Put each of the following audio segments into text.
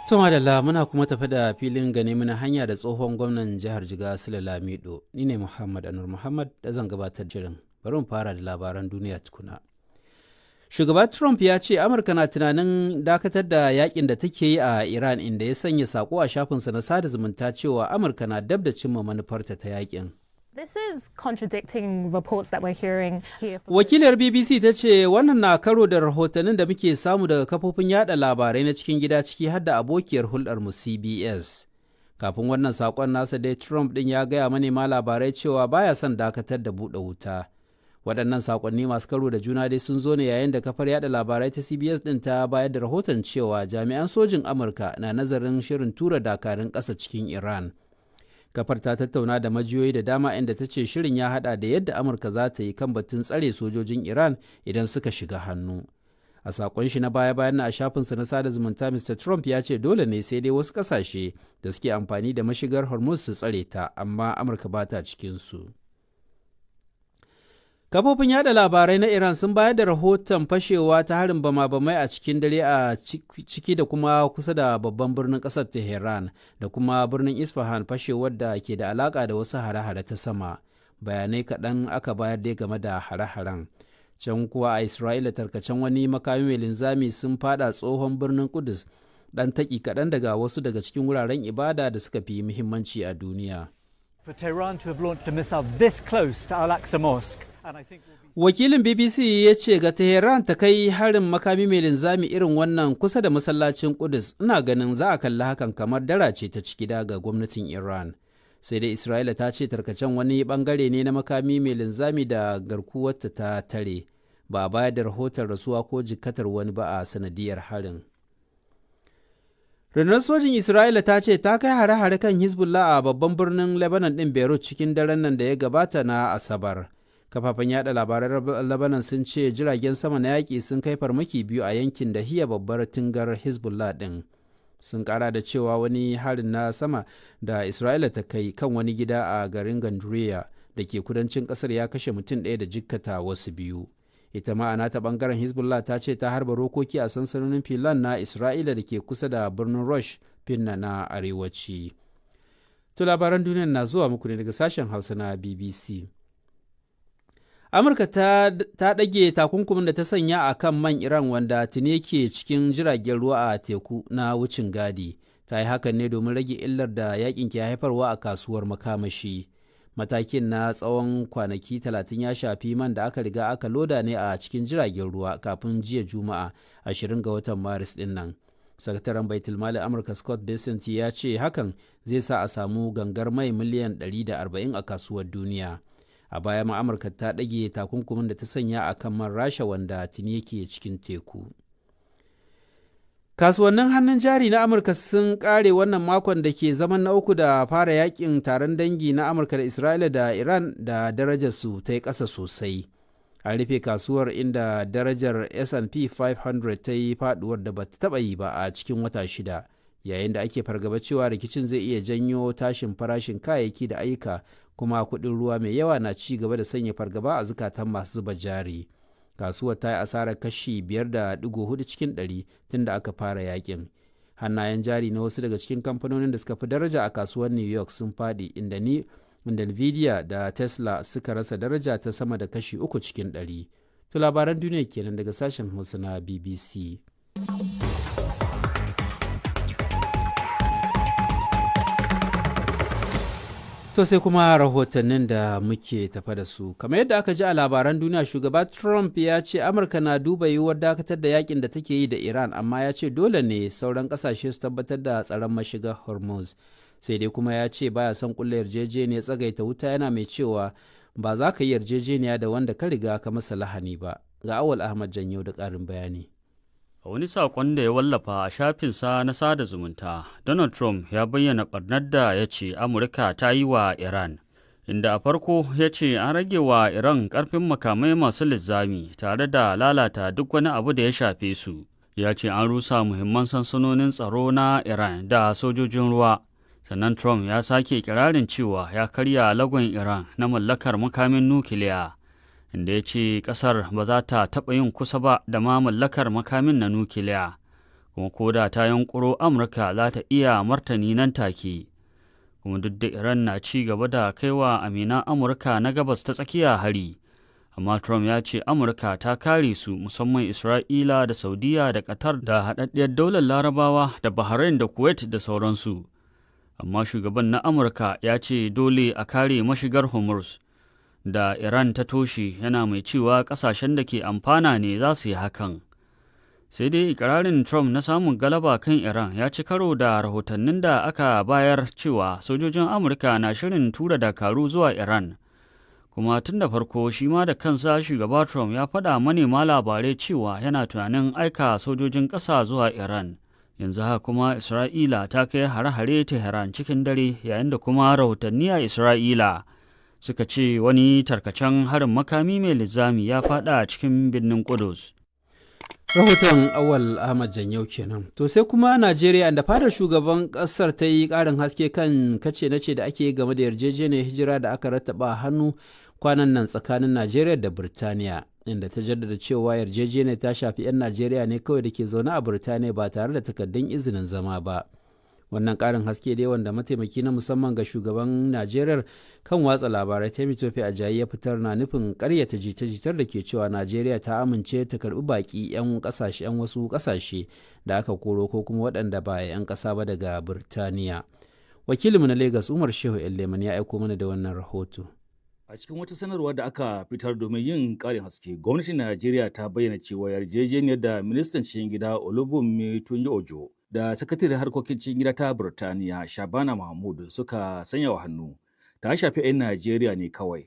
To madalla, muna kuma tafi da filin gane mana hanya da tsohon gwamnan jihar Jigawa Sule Lamido. Ni ne Muhammad Anur Muhammad da zan gabatar shirin. Bari mu fara da labaran duniya tukuna. Shugaba Trump ya ce Amurka na tunanin dakatar da yakin da take yi a Iran, inda ya sanya sako a shafinsa na sada zumunta cewa Amurka na dab da cimma manufarta ta yakin. This is contradicting reports that we're hearing here. Wakilar BBC ta ce wannan na karo da rahotannin da muke samu daga kafofin yada labarai na cikin gida, ciki har da abokiyar hulɗar mu CBS. Kafin wannan sakon nasa dai, Trump ɗin ya gaya manema labarai cewa baya son dakatar da buɗe wuta. Waɗannan sakonni masu karo da juna dai sun zo ne yayin da kafar yada labarai ta CBS ɗin ta bayar da rahoton cewa jami'an sojin Amurka na nazarin shirin tura dakarun ƙasa cikin Iran. Kafar ta tattauna da majiyoyi da dama, inda ta ce shirin ya hada da yadda Amurka za ta yi kan batun tsare sojojin Iran idan suka shiga hannu. A sakon shi na baya-bayan na a shafinsa na sada zumunta, Mr Trump ya ce dole ne sai dai wasu kasashe da suke amfani da mashigar Hormuz su tsare ta, amma Amurka ba ta cikinsu. Kafofin yada labarai na Iran sun bayar da rahoton fashewa ta harin bama-bamai a cikin dare a ciki da kuma kusa da babban birnin kasar Tehran da kuma birnin Isfahan, fashewar da ke da alaka da wasu hare-hare ta sama. Bayanai kaɗan aka bayar dai game da hare-haren. Can kuwa a Isra'ila, tarkacen wani makami mai linzami sun fada tsohon birnin Kudus, ɗan taki kaɗan daga wasu daga cikin wuraren ibada da suka fi muhimmanci a duniya. For Tehran to have launched a missile this close to Al-Aqsa Mosque, and I think Wakilin BBC ya ce ga Tehran ta kai harin makami mai linzami irin wannan kusa da masallacin Kudus, ina ganin za a kalli hakan kamar dara ce ta ciki ga gwamnatin Iran. Sai dai Isra'ila ta ce tarkacen wani bangare ne na makami mai linzami da garkuwarta ta tare. Ba a bayar da rahoton rasuwa ko jikkatar wani ba a sanadiyar harin. Rundunar sojin Isra'ila ta ce ta kai hare-hare kan Hezbollah a babban birnin Lebanon ɗin Beirut cikin daren nan da ya gabata na Asabar. Kafafen yada labaran Lebanon sun ce jiragen sama na yaƙi sun kai farmaki biyu a yankin Dahiya, babbar tungar Hezbollah ɗin. Sun ƙara da cewa wani harin na sama da Isra'ila ta kai kan wani gida a garin Ganduriya da ke kudancin ƙasar ya kashe mutum ɗaya da jikkata wasu biyu. Ita ma a ta bangaren, Hezbollah ta ce ta harba rokoki a sansanonin filan na Isra'ila da ke kusa da birnin Rosh Pinna na arewaci. To, labaran duniya na zuwa muku ne daga sashen Hausa na BBC. Amurka ta ɗage takunkumin da ta sanya a kan man Iran wanda tuni ke cikin jiragen ruwa a teku na wucin gadi. Ta yi hakan ne domin rage illar da yakin ke haifarwa a kasuwar makamashi. Matakin na tsawon kwanaki 30 ya shafi man da aka riga aka loda ne a cikin jiragen ruwa kafin jiya Juma'a 20 ga watan Maris din nan. Sakataren Baitulmalin Amurka Scott Bessent ya ce hakan zai sa a samu gangar mai miliyan 140 a kasuwar duniya. A baya ma Amurka ta ɗage takunkumin da ta sanya a kan man Rasha wanda tuni yake cikin teku. Kasuwannin hannun jari na Amurka sun kare wannan makon da ke zaman na uku da fara yakin taron dangi na Amurka da Isra'ila da Iran da darajarsu ta yi ƙasa sosai. An rufe kasuwar inda darajar S&P 500 ta yi faduwar da bata taba yi ba a cikin wata 6, yayin da ake fargaba cewa rikicin zai iya janyo tashin farashin kayayyaki da ayyuka, kuma kuɗin ruwa mai yawa na ci gaba da sanya fargaba a zukatan masu zuba jari. Kasuwar ta yi asarar kashi 5.4 cikin 100 tun da aka fara yakin. Hannayen jari na wasu daga cikin kamfanonin da suka fi daraja a kasuwar New York sun fadi, inda Nvidia da Tesla suka rasa daraja ta sama da kashi 3 cikin 100. To, labaran duniya kenan daga sashen Hausa na BBC. To, sai kuma rahotannin da muke tafa da su. Kamar yadda aka ji a labaran duniya, shugaba Trump ya ce Amurka na duba yiwuwar dakatar da yakin da take yi da Iran, amma ya ce dole ne sauran kasashe su tabbatar da tsaron mashigar Hormuz. Sai dai kuma ya ce baya son kulla yarjejeniyar tsagaita wuta, yana mai cewa ba za ka yi yarjejeniya da wanda ka riga ka masa lahani ba. Ga Awal Ahmad Janyo da ƙarin bayani. A wani saƙon da ya wallafa a shafinsa na sada zumunta, Donald Trump ya bayyana ɓarnar da ya ce Amurka ta yi wa Iran, inda a farko ya ce an rage wa Iran ƙarfin makamai masu linzami tare da lalata duk wani abu da ya shafe su. Ya ce an rusa muhimman sansanonin tsaro na Iran da sojojin ruwa. Sannan Trump ya sake kirarin cewa ya karya lagon Iran na mallakar makamin nukiliya, inda ya ce kasar ba za ta taɓa yin kusa ba da ma mallakar makamin na nukiliya. Kuma koda ta yunkuro, Amurka za ta iya martani nan take. Kuma duk da Iran na ci gaba da kaiwa aminan Amurka na Gabas ta Tsakiya hari, amma Trump ya ce Amurka ta kare su, musamman Isra'ila da Saudiya da Qatar da Haɗaɗɗiyar Daular Larabawa da Bahrain da Kuwait da sauransu. Amma shugaban na Amurka ya ce dole a kare mashigar Hormuz da Iran ta toshe, yana mai cewa ƙasashen da ke amfana ne za su yi hakan. Sai dai ikirarin Trump na samun galaba kan Iran ya ci karo da rahotannin da aka bayar cewa sojojin Amurka na shirin tura dakaru zuwa Iran. Kuma tun da farko shi ma da kansa shugaba Trump ya faɗa manema labarai cewa yana tunanin aika sojojin ƙasa zuwa Iran. Yanzu haka kuma Isra'ila ta kai hare-hare Tehran cikin dare, yayin da kuma rahotanni a Isra'ila suka ce wani tarkacen harin makami mai linzami ya faɗa cikin birnin Kudus. Rahoton Awal Ahmad Janyau kenan. To, sai kuma Najeriya, da fadar shugaban kasar ta yi karin haske kan kace nace da ake game da yarjejeniyar hijira da aka rattaba hannu kwanan nan tsakanin Najeriya da Birtaniya, inda ta jaddada cewa yarjejeniyar ta shafi 'yan Najeriya ne kawai da ke zaune a Birtaniya ba tare da takardun izinin zama ba. Wannan ƙarin haske dai, wanda mataimaki na musamman ga shugaban Najeriya kan watsa labarai Temitope Ajayi ya fitar, na nufin karyata jita-jitar da ke cewa Najeriya ta amince ta karbi baki 'yan kasashe 'yan wasu kasashe da aka koro ko kuma waɗanda ba 'yan ƙasa ba daga Birtaniya. Wakilinmu na Lagos, Umar Shehu Leman, ya aiko mana da wannan rahoto. A cikin wata sanarwa da aka fitar domin yin ƙarin haske, gwamnatin Najeriya ta bayyana cewa yarjejeniyar da ministan cikin gida Olubunmi Tunji Ojo da sakataren harkokin cikin gida ta Burtaniya Shabana Mahmud suka sanya wa hannu ta shafi 'yan Najeriya ne kawai.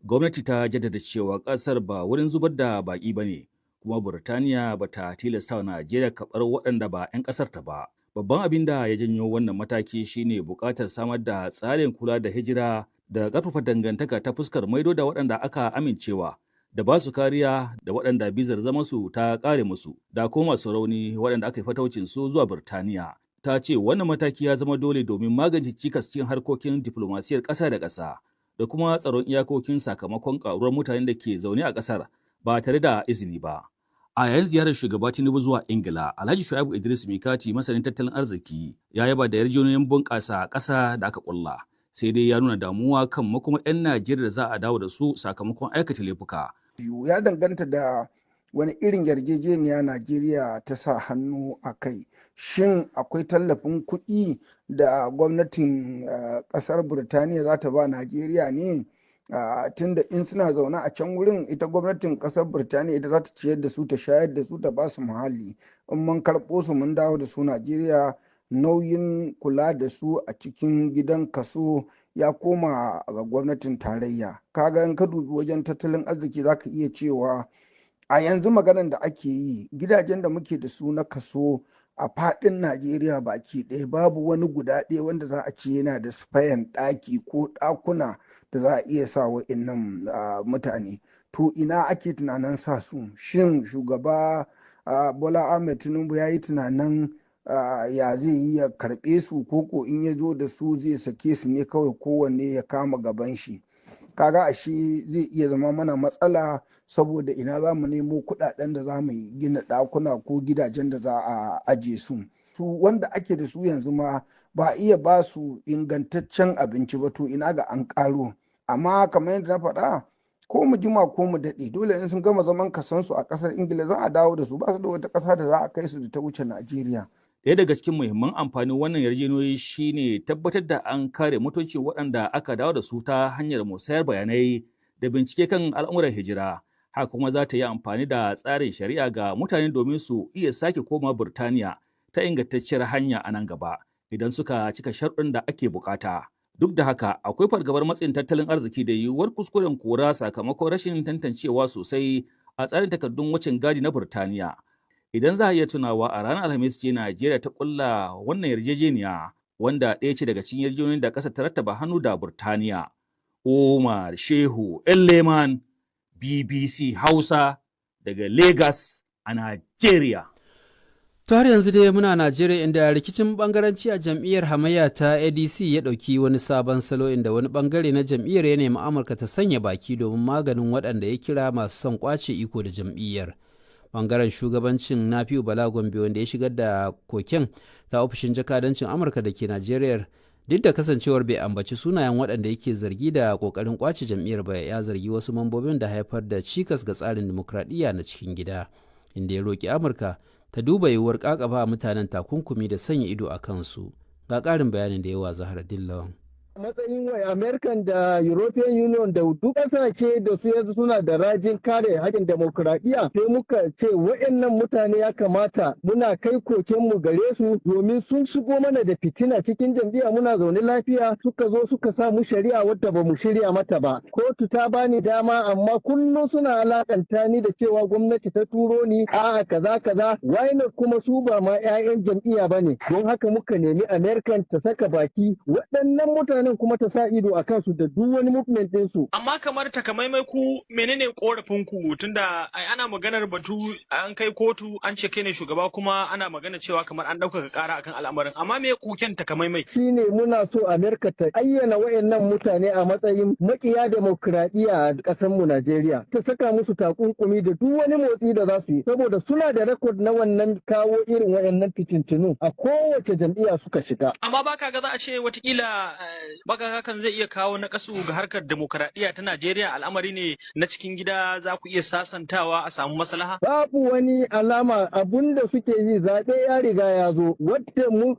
Gwamnati ta jaddada cewa ƙasar ba wurin zubar da baƙi ba ne, kuma Burtaniya ba ta tilasta wa Najeriya karɓar waɗanda ba 'yan ƙasar ta ba. Babban abin da ya janyo wannan mataki shine buƙatar samar da tsarin kula da hijira da ƙarfafa dangantaka ta fuskar maido da waɗanda aka amincewa da ba su kariya da waɗanda bizar zama su ta ƙare musu da kuma masu rauni waɗanda aka yi fataucin su zuwa Birtaniya. Ta ce wannan mataki ya zama dole domin magance cikas cikin harkokin diflomasiyar ƙasa da ƙasa da kuma tsaron iyakokin sakamakon ƙaruwar mutanen da ke zaune a ƙasar ba tare da izini ba. A yayin ziyarar shugaba Tinubu zuwa Ingila, Alhaji Shu'aibu Idris Mikati, masanin tattalin arziki, ya yaba da yarjejeniyoyin bunƙasa ƙasa da aka ƙulla. Sai dai ya nuna damuwa kan makomar 'yan Najeriya da za a dawo da su sakamakon aikata laifuka. Ya danganta da wani irin yarjejeniya Najeriya ta sa hannu a kai. Shin akwai tallafin kuɗi da gwamnatin ƙasar Birtaniya za ta ba Najeriya ne? Tunda in suna zaune a can wurin, ita gwamnatin ƙasar Birtaniya ita za ta ciyar da su, ta shayar da su, ta ba su muhalli. In mun karɓo su mun dawo da su Najeriya, nauyin kula da su a cikin gidan kaso ya koma ga gwamnatin tarayya. Kaga in ka dubi wajen tattalin arziki, za ka iya cewa a yanzu maganan da ake yi, gidajen da muke da su na kaso a fadin Najeriya baki ɗaya, babu wani guda ɗaya wanda za a ce yana da spayan ɗaki ko ɗakuna da za a iya sa wa'innan mutane. To, ina ake tunanin sa su? Shin shugaba Bola Ahmed Tinubu ya yi tunanin ya zai yi ya karɓe su, koko in ya zo da su zai sake su ne kawai kowanne ya kama gaban shi? Kaga ashe zai iya zama mana matsala, saboda ina za mu nemo kuɗaɗen da za mu gina ɗakuna ko gidajen da za a aje su? Su wanda ake da su yanzu ma ba iya ba su ingantaccen abinci ba, to ina ga an ƙaro? Amma kamar yadda na faɗa, ko mu jima ko mu daɗe, dole in sun gama zaman kasansu a ƙasar Ingila za a dawo da su. Ba su da wata ƙasa da za a kai su da ta wuce Najeriya. Ɗaya daga cikin muhimman amfanin wannan yarjejeniyoyi shine tabbatar da an kare mutunci waɗanda aka dawo da su ta hanyar musayar bayanai da bincike kan al'amuran hijira. Haka kuma za ta yi amfani da tsarin shari'a ga mutane domin su iya sake koma Burtaniya ta ingantacciyar hanya a nan gaba idan suka cika sharɗin da ake bukata. Duk da haka, akwai fargabar matsin tattalin arziki da yiwuwar kuskuren kora sakamakon rashin tantancewa sosai a tsarin takardun wucin gadi na Burtaniya. Idan za a iya tunawa, a ranar Alhamis ce Najeriya ta kulla wannan yarjejeniya, wanda ɗaya ce daga cikin yarjejeniyoyin da ƙasar ta rattaba hannu da Burtaniya. Umar Shehu Elleman, BBC Hausa, daga Lagos a Najeriya. To, har yanzu dai muna Najeriya, inda rikicin bangaranci a jam'iyyar hamayya ta ADC ya ɗauki wani sabon salo, inda wani bangare na jam'iyyar ya nemi Amurka ta sanya baki domin maganin waɗanda ya kira masu son kwace iko da jam'iyyar. Bangaren shugabancin Nafi'u Bala Gombe, wanda ya shigar da koken ta ofishin jakadancin Amurka da ke Najeriya, duk da kasancewar bai ambaci sunayen waɗanda yake zargi da ƙoƙarin ƙwace jam'iyyar ba, ya zargi wasu mambobin da haifar da cikas ga tsarin dimokuraɗiyya na cikin gida, inda ya roƙi Amurka ta duba yiwuwar ƙaƙaba mutanen takunkumi da sanya ido a kansu. Ga ƙarin bayanin da yawa Zahra Dillawan. Matsayin wai American da European Union da duk ƙasashe da su yanzu suna da rajin kare haƙƙin demokuraɗiyya, sai muka ce wa'annan mutane ya kamata muna kai kokenmu gare su, domin sun shigo mana da fitina cikin jam'iyya. Muna zaune lafiya, suka zo suka sa mu shari'a wadda ba mu shirya mata ba. Kotu ta bani dama, amma kullum suna alakanta ni da cewa gwamnati ta turo ni, a'a, kaza kaza. Why not? Kuma su ba ma 'ya'yan jam'iyya bane. Don haka muka nemi American ta saka baki waɗannan mutane mutanen, kuma ta sa ido a kansu da duk wani movement ɗinsu. Amma kamar takamaimai ku menene korafin ku, tunda ai ana maganar batu an kai kotu, an ce kai ne shugaba, kuma ana magana cewa kamar an ɗaukaka ƙara akan al'amarin, amma me koken takamaimai? Shine muna so Amerika ta ayyana wayannan mutane a matsayin makiya demokradiyya a ƙasar mu Najeriya. Ta saka musu takunkumi da duk wani motsi da za su yi, saboda suna da record na wannan kawo irin wayannan fitintunu a kowace jam'iyya suka shiga. Amma baka ga za a ce watakila baka hakan zai iya kawo nakasu ga harkar demokradiyya ta Najeriya? Al'amari ne na cikin gida, za ku iya sasantawa a samu maslaha? Babu wani alama. Abun da suke yi, zaɓe ya riga ya zo, wadda mu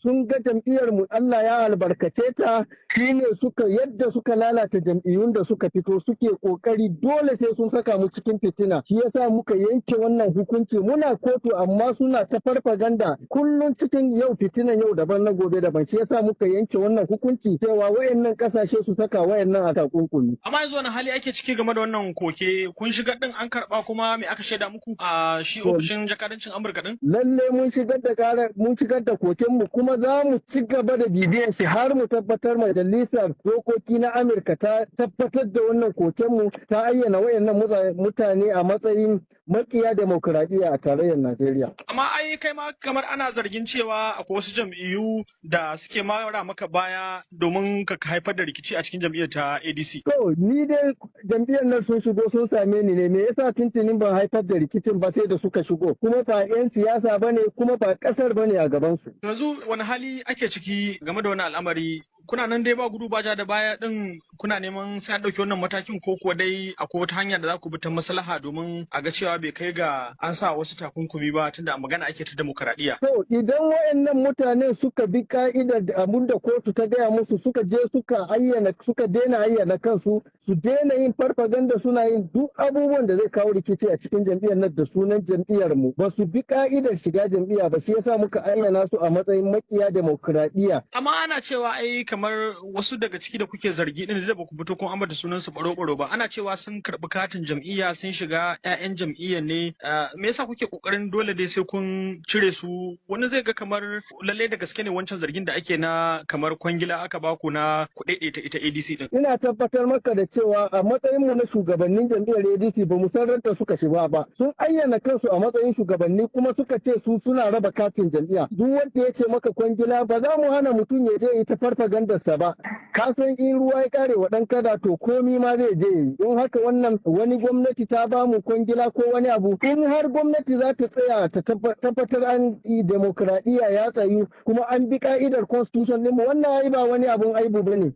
sun ga jam'iyyar mu Allah ya albarkace ta, shine suka yadda suka lalata jam'iyyun da suka fito, suke kokari dole sai sun saka mu cikin fitina. Shi yasa muka yanke wannan hukunci. Muna kotu, amma suna ta farfaganda kullum cikin yau fitinan yau daban, na gobe daban. Shi yasa muka yanke wannan hukunci cewa wayannan kasashe su saka wayannan a takunkumi. Amma yanzu wani hali ake ciki game da wannan koke? Kun shigar din an karba, kuma me aka shaida muku a shi ofishin jakadancin Amurka din? Lalle mun shigar da kara, mun shigar da koken mu, kuma za mu ci gaba da bibiyan shi har mu tabbatar majalisar dokoki na Amurka ta tabbatar da wannan koken mu, ta ayyana wayannan mutane a matsayin makiya demokradiyya a tarayyar Najeriya. Amma ai kai ma kamar ana zargin cewa akwai wasu jam'iyyu da suke mara maka baya domin ka haifar da rikici a cikin jam'iyyar ta ADC. To, ni dai jam'iyyar nan sun shigo sun same ni ne, me yasa tuntunin ban haifar da rikicin ba sai da suka shigo? Kuma ba 'yan siyasa bane, kuma ba kasar bane a gaban su. Yanzu wani hali ake ciki game da wani al'amari? Kuna nan dai ba gudu ba ja da baya din, kuna neman sai an ɗauki wannan matakin, ko kuwa dai akwai wata hanya da za ku bi ta maslaha domin a ga cewa bai kai ga an sa wasu takunkumi ba, tunda magana ake ta demokaradiyya? To, idan wayannan mutanen suka bi ka'idar abun da kotu ta gaya musu, suka je suka ayyana, suka daina ayyana kansu, su daina yin farfaganda, suna yin duk abubuwan da zai kawo rikici a cikin jam'iyyar nan da sunan jam'iyyar mu, ba su bi ka'idar shiga jam'iyya ba, shi yasa muka ayyana su a matsayin makiya demokaradiyya. Amma ana cewa ai kamar wasu daga ciki da kuke zargi din, da baku fito kun ambata sunan su baro-baro ba, ana cewa sun karbi katin jam'iyya, sun shiga 'ya'yan jam'iyyar ne. Me yasa kuke kokarin dole dai sai kun cire su? Wani zai ga kamar lalle da gaske ne wancan zargin da ake na kamar kwangila aka baku na ku daidaita ita ADC din. Ina tabbatar maka da cewa a matsayin mu na shugabannin jam'iyyar ADC, ba mu san ranta suka shiga ba. Sun ayyana kansu a matsayin shugabanni, kuma suka ce su suna raba katin jam'iyya. Duk wanda ya ce maka kwangila, ba za mu hana mutum ya je ita farfagandarsa ba. Ka san in ruwa ya kare wa ɗan kada, to komi ma zai je yi. Don haka wannan wani gwamnati ta ba mu kwangila ko wani abu, in har gwamnati za ta tsaya ta tabbatar an yi demokradiyya ya tsayu, kuma an bi ka'idar constitution ɗinmu, wannan ai ba wani abun aibu bane.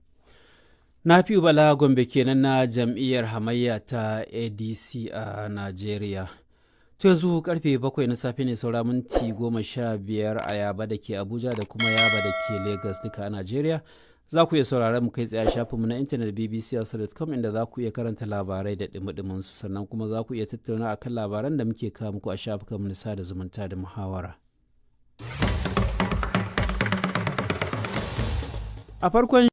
Nafi'u Bala Gombe kenan na jam'iyyar hamayya ta ADC a Najeriya. To, yanzu karfe 7 na safe ne saura minti 15 a Yaba da ke Abuja da kuma Yaba da ke Lagos, duka a Najeriya. Za ku iya sauraron mu kai tsaye a shafinmu na intanet bbc.com, inda za ku iya karanta labarai da dumi su, sannan kuma za ku iya tattauna akan labaran da muke kawo muku a shafukanmu na sada zumunta da muhawara. A farkon